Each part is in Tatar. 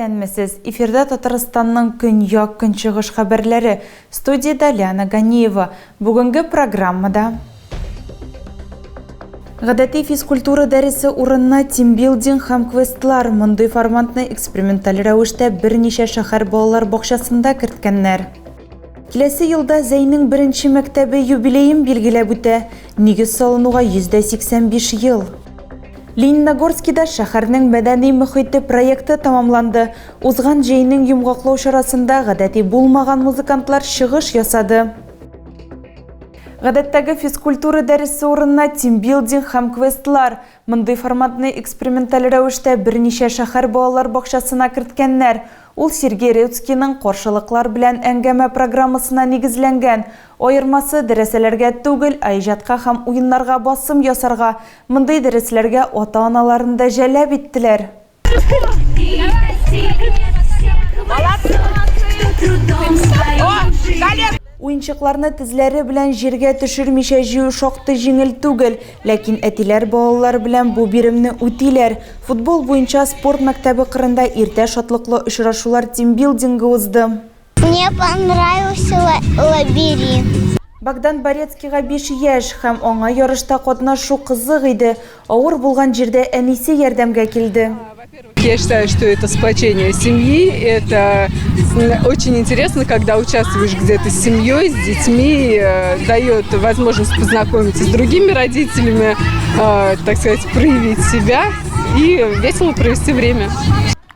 Исәнмесез! Эфирда Татарстанның көньяк-көнчыгыш хәбәрләре. Студиядә Лиана Ганиева. Бүгенге программада Гадәти физкультура дәресе урынына тимбилдинг һәм квестлар. Мондый форматны эксперименталь рәвештә берничә шәһәр балалар бакчасында керткәннәр. Киләсе елда Зәйнең беренче мәктәбе юбилеен билгеләп үтә. Нигез салынуга 185 ел. Лениногорскида шәһәрнең мәдәни мөхите проекты тәмамланды. Узган җәйнең йомгаклау чарасында гадәти булмаган музыкантлар чыгыш ясады. Гадәттәге физкультура дәресе урынына тимбилдинг һәм квестлар. Мондый форматны эксперименталь рәвештә берничә шәһәр балалар бакчасына керткәннәр. Ул Сергей Реуцкийның Каршылыклар белән әңгәмә программасына нигезләнгән. Аермасы, дәрәсәләргә түгел, ә иҗатка һәм уеннарга басым ясарга. Мондый дәресләргә ата-аналарын да җәләп иттеләр. Уенчыкларны тезләре белән җиргә төшермичә җыю шактый җиңел түгел, ләкин әтиләр балалар белән бу биремне үтиләр. Футбол буенча спорт мәктәбе кырында иртә шатлыклы очрашулар тимбилдингы узды. Мне понравился лабиринт. Богдан Борецкийга 5 яшь һәм аңа ярышта катнашу кызык иде. Авыр булган җирдә әнисе ярдәмгә килде. Я считаю, что это сплочение семьи, это очень интересно, когда участвуешь где-то с семьей, с детьми, дает возможность познакомиться с другими родителями, так сказать, проявить себя и весело провести время.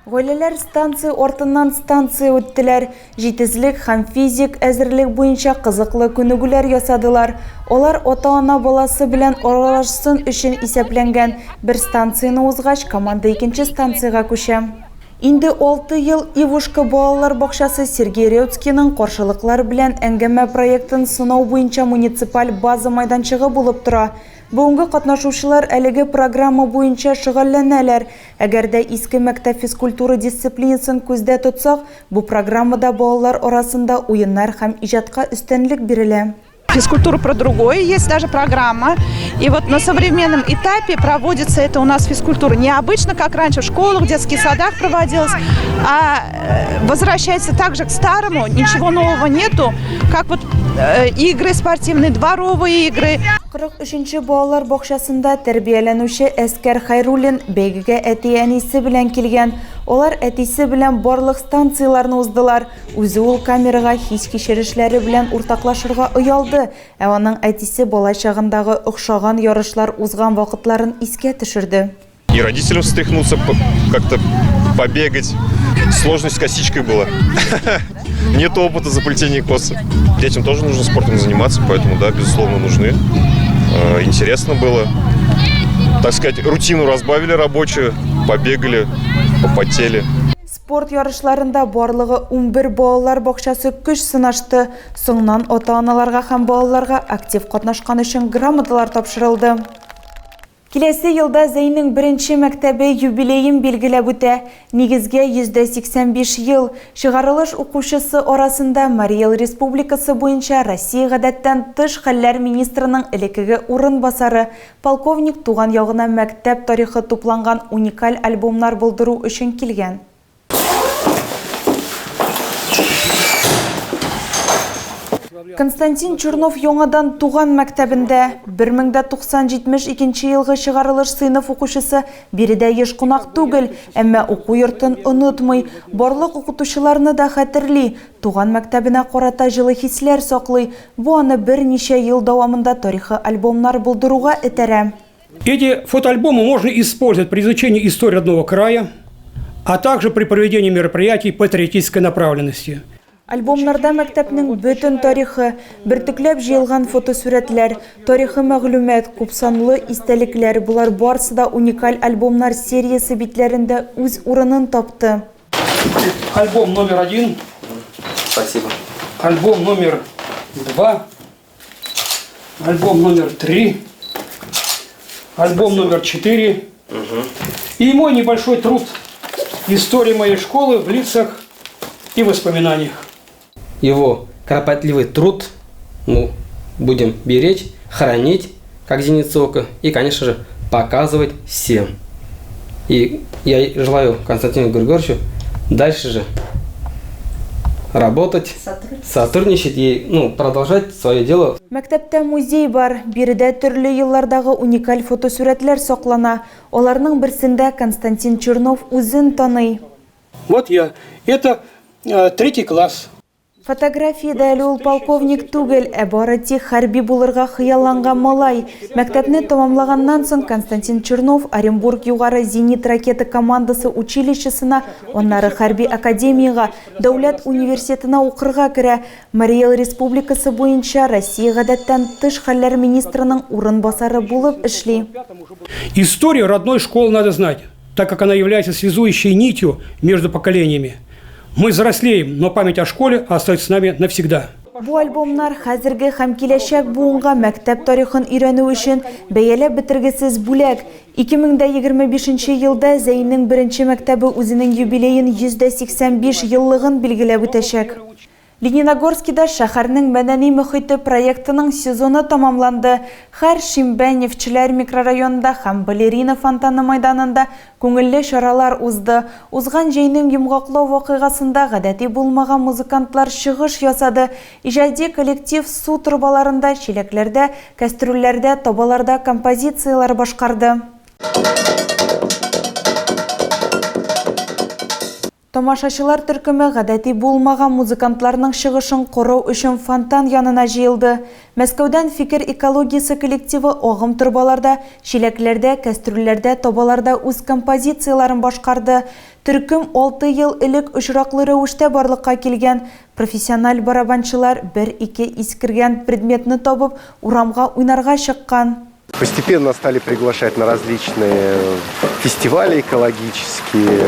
Гаиләләр станция артыннан станция үттеләр, җитезлек һәм физик әзерлек буенча кызыклы күнегүләр ясадылар. Алар ата-ана баласы белән аралашсын өчен исәпләнгән. Бер станцияне узгач, команда икенче станциягә күчә. Инде алты ел Ивушка балалар бакчасы Сергей Реуцкийның Каршылыклар белән әңгәмә проектын сынау буенча муниципаль база майданчыгы булып тора. Бүгенге катнашучылар әлеге программа буенча шөгыльләнәләр. Әгәр дә иске мәктәп физкультура дисциплинасын күздә тотсак, бу программада балалар арасында уеннар һәм иҗатка өстенлек бирелә. Физкультура про другое есть даже программа. И вот на современном этапе проводится это у нас физкультура. Не обычно, как раньше в школах, в детских садах проводилась, а возвращается также к старому, ничего нового нету, как вот игры спортивные, дворовые игры. 43 нче балалар бакчасында тәрбияләнүче Әскәр Хәйруллин бәйгегә әти-әнисе белән килгән. Алар әтисе белән барлык станцияләрне уздылар. Үзе ул камерага хис-кичерешләре белән уртаклашырга оялды, ә аның әтисе балачагындагы охшаган ярышлар узган вакытларын искә төшерде. И родителям встряхнуться, как-то побегать. Сложность с косичкой была. Нет опыта заплетения косы. Детям тоже нужно спортом заниматься, поэтому, да, безусловно, нужны. Интересно было. Так сказать, рутину разбавили рабочую, побегали, попотели. Спорт ярышларында барлыгы 11 балалар бакчасы көч сынашты. Соңыннан ата-аналарга һәм балаларга актив катнашкан өчен грамоталар тапшырылды. Киләсе елда Зәйнең беренче мәктәбе юбилеен билгеләп үтә. Нигезгә 185 ел. Чыгарылыш укучысы арасында Марий Эл Республикасы буенча Россия гадәттән тыш хәлләр министрының элеккеге урынбасары, полковник туган ягына мәктәп тарихы тупланган уникаль альбомнар булдыру өчен килгән. Константин Чернов яңадан туган мәктәбендә. 1092 елгы чыгарылыш сыйныф укучысы биредә еш кунак түгел, әмма уку йортын онытмый. Барлык укытучыларны да хәтерли, туган мәктәбенә карата җылы хисләр саклый. Бу аны берничә ел дәвамында тарихы альбомнар булдыруга этәрә. Эти фотоальбомы можно использовать при изучении истории родного края, а также при проведении мероприятий патриотической направленности. Альбомнарда мәктәпнең бөтен тарихы, бөртекләп җыелган фотосурәтләр, тарихы мәгълүмат, күпсанлы истәлекләр, болар барсы да уникаль альбомнар сериясе битләрендә үз урынын тапты. Альбом номер один. Спасибо. Альбом номер два. Альбом номер три. Альбом номер четыре. И мой небольшой труд «История моей школы в лицах и воспоминаниях». Его кропотливый труд мы будем беречь, хранить, как зеницу ока, и, конечно же, показывать всем. И я желаю Константину Григорьевичу Дальше же работать, сотрудничать и ну, продолжать свое дело. Мәктәптә музей бар. Биредә төрле еллардагы уникаль фотосурәтләр саклана. Аларның берсендә Константин Чернов үзен таный. Вот я. Это третий класс. Фотографиядә әле ул полковник түгел, ә бары тик хәрби булырга хыялланган малай. Мәктәпне тәмамлаганнан соң Константин Чернов Оренбург югары зенит ракета командасы училищесына, аннары хәрби академиягә, дәүләт университетына укырга керә. Марий Эл Республикасы буенча Россия гадәттән тыш хәлләр министрының урынбасары булып эшли. Историю родной школы надо знать, так как она является связующей нитью между поколениями. Мы взрослеем, но память о школе остается с нами навсегда. Бу альбомнар хәзерге һәм киләчәк буынга мәктәп тарихын өйрәнү өчен бәяләп бетергесез бүләк. 2025 елда Зәйнең беренче мәктәбе үзенең юбилеен 185 еллыгын билгеләп үтәчәк. Лениногорскида шәһәрнең мәдәни мөхите проектының сезоны тәмамланды. Һәр шимбә Нефтьчеләр микрорайонында һәм Балерина фонтаны майданында күңелле чаралар узды. Узган җәйнең йомгаклау вакыйгасында гадәти булмаган музыкантлар чыгыш ясады. Иҗади коллектив су торбаларында, чиләкләрдә, кәстрүлләрдә, табаларда композицияләр башкарды. Тамашачылар төркеме гадәти булмаган музыкантларның чыгышын карау өчен фонтан янына җыелды. Мәскәүдән Фикер экологиясе коллективы агым торбаларда, чиләкләрдә, кәстрүлләрдә, табаларда үз композицияләрен башкарды. Төркем 6 ел элек очраклы рәвештә барлыкка килгән. Профессиональ барабанчылар бер-ике искергән предметны табып, урамга уйнарга чыккан. Постепенно стали приглашать на различные фестивали экологические,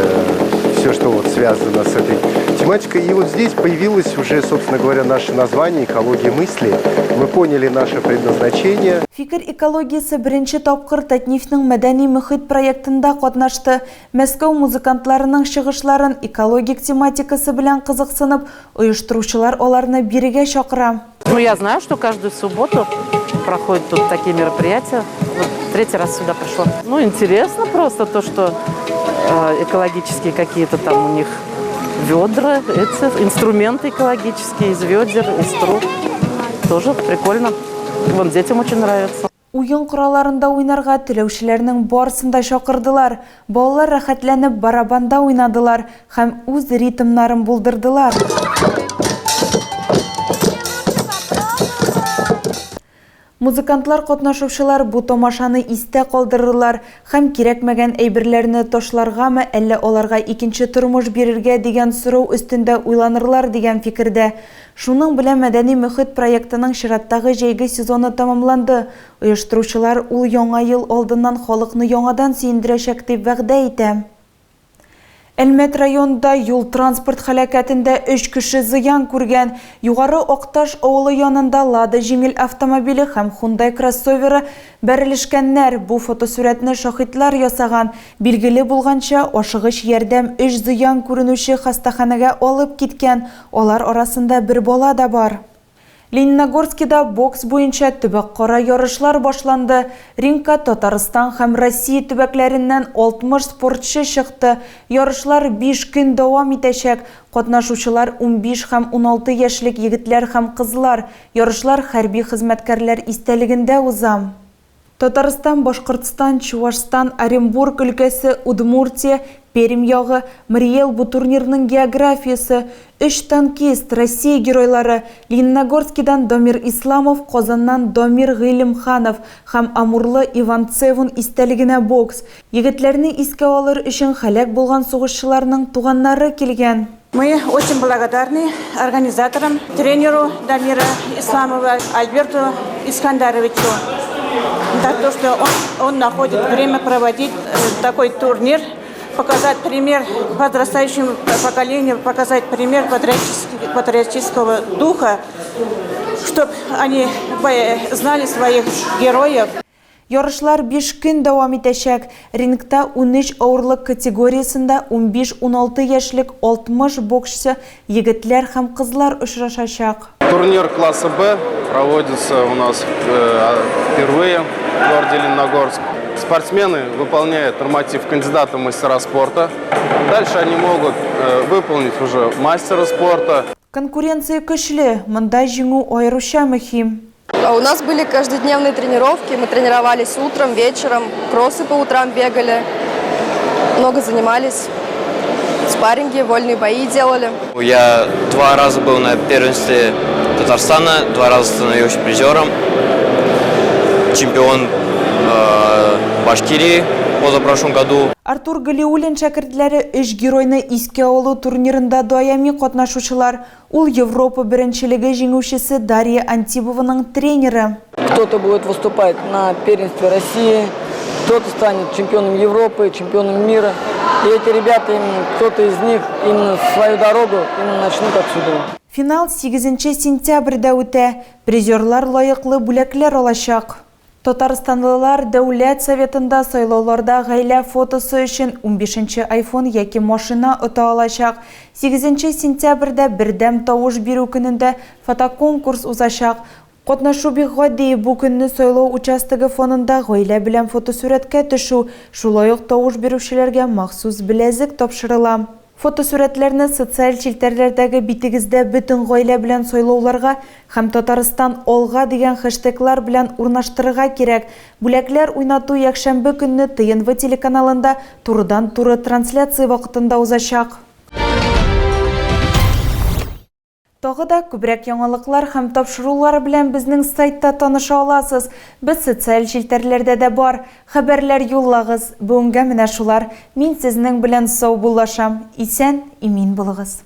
все, что вот связано с этой тематикой. И вот здесь появилось уже, собственно говоря, наше название «Экология мысли». Мы поняли наше предназначение. Фикер экологиясе беренче тапкыр Татнефтьнең мәдәни мөхит проектында катнашты. Мәскәү музыкантларының чыгышларын экологик тематикасы белән кызыксынып, оештыручылар аларны бирегә чакыра. Ну, я знаю, что каждую субботу проходят тут такие мероприятия. Вот третий раз сюда пришла. Ну, интересно просто то, что экологические какие-то там у них ведра, эти инструменты экологические из ведер, из труб. Тоже прикольно. Вон детям очень нравится. Уен коралларында уйнарга теләүчеләрнең барысын да чакырдылар. Балалар рәхәтләнеп барабанда уйнадылар һәм үз ритмнарын булдырдылар. Музыкантлар катнашучылар бу тамашаны истә калдырырлар һәм кирәкмәгән әйберләрне ташларгамы, әллә аларга икенче тормыш бирергә дигән сорау өстендә уйланырлар дигән фикердә. Шуның белән мәдәни мөхит проектының чираттагы җәйге сезоны тәмамланды. Оештыручылар ул яңа ел алдыннан халыкны яңадан сөендерәчәк дип вәгъдә итә. Әлмәт районында юл-транспорт һәлакәтендә 3 кеше зыян күргән. Югары Акташ авылы янында Лада җиңел автомобиле һәм Hyundai кроссоверы бәрелешкәннәр. Бу фотосурәтне шаһитлар ясаган. Билгеле булганча, ашыгыч ярдәм 3 зыян күренүче хастаханәгә алып киткән. Алар арасында бер бала да бар. Лениногорскида бокс буенча төбәкара ярышлар башланды. Рингка Татарстан һәм Россия төбәкләреннән 60 спортчы чыкты. Ярышлар 5 көн дәвам итәчәк. Катнашучылар 15 һәм 16 яшьлек егетләр һәм кызлар. Ярышлар хәрби хезмәткәрләр истәлегендә уза. Татарстан, Башкортстан, Чувашстан, Оренбург өлкәсе, Удмуртия, Пермь ягы, Марий Эл бу турнирның географиясе. 3 танкист, Россия геройлары, Лениногорскидан Дамир Исламов, Казаннан Дамир Гыйлемханов һәм Амурлы Иван Цевун истәлегенә бокс. Егетләрне искә алыр өчен һәлак булган сугышчыларның туганнары килгән. Мы очень благодарны организаторам, тренеру Дамира Исламова, Альберту Искандаровичу за то, что он находит время проводить такой турнир, показать пример подрастающему поколению, показать пример патриотического духа, чтоб они знали своих героев. Ярышлар 5 көн дәвам итәчәк. Рингта 13 авырлык категориясендә 15-16 яшьлек 60 боксчы егетләр һәм кызлар очрашачак. Турнир класса Б проводится у нас впервые в городе Лениногорск. Спортсмены выполняют норматив кандидата в мастера спорта. Дальше они могут выполнить уже мастера спорта. Конкуренция көчле, монда җиңү аеруча мөһим. А у нас были каждодневные тренировки, мы тренировались утром, вечером, кроссы по утрам бегали, много занимались, спарринги, вольные бои делали. Я два раза был на первенстве Татарстана, два раза становился призером. Чемпион Башкирии позапрошлом году. Артур Галиуллин шәкертләре өч геройны искә алу турнирында даими катнашучылар. Ул Европа беренчелеге җиңүчесе Дарья Антипованың тренеры. Кто-то будет выступать на первенстве России, кто-то станет чемпионом Европы, чемпионом мира. И эти ребята, именно, кто-то из них именно свою дорогу именно начнут отсюда. Финал 8 сентябрьдә үтә. Призерлар лаеклы бүләкләр алачак. Татарстанлылар Дәүләт Советында сайлауларда гаилә фотосы өчен 15 iPhone яки машина ота алачак. 8 сентябрьдә бердәм тавыш бирү көнендә фотоконкурс узачак. Катнашу бик гади, бу көнне сайлау участогы фонында гаилә белән фотосурәткә төшү, шулай ук тавыш бирүчеләргә махсус беләзек тапшырыла. Фотосурәтләрне социаль челтәрләрдәге битегездә бөтен гаилә белән сайлауларга һәм Татарстан алга дигән хэштеглар белән урнаштырырга кирәк. Бүләкләр уйнату якшәмбе көнне ТНВ телеканалында турыдан-туры трансляция вакытында узачак. Тагы да күбрәк яңалыклар һәм тапшырулар белән безнең сайтта таныша аласыз. Без социаль челтәрләрдә дә бар. Хәбәрләр юллагыз. Бүгенгә менә шулар. Мин сезнең белән саубуллашам. Исән, имин булыгыз.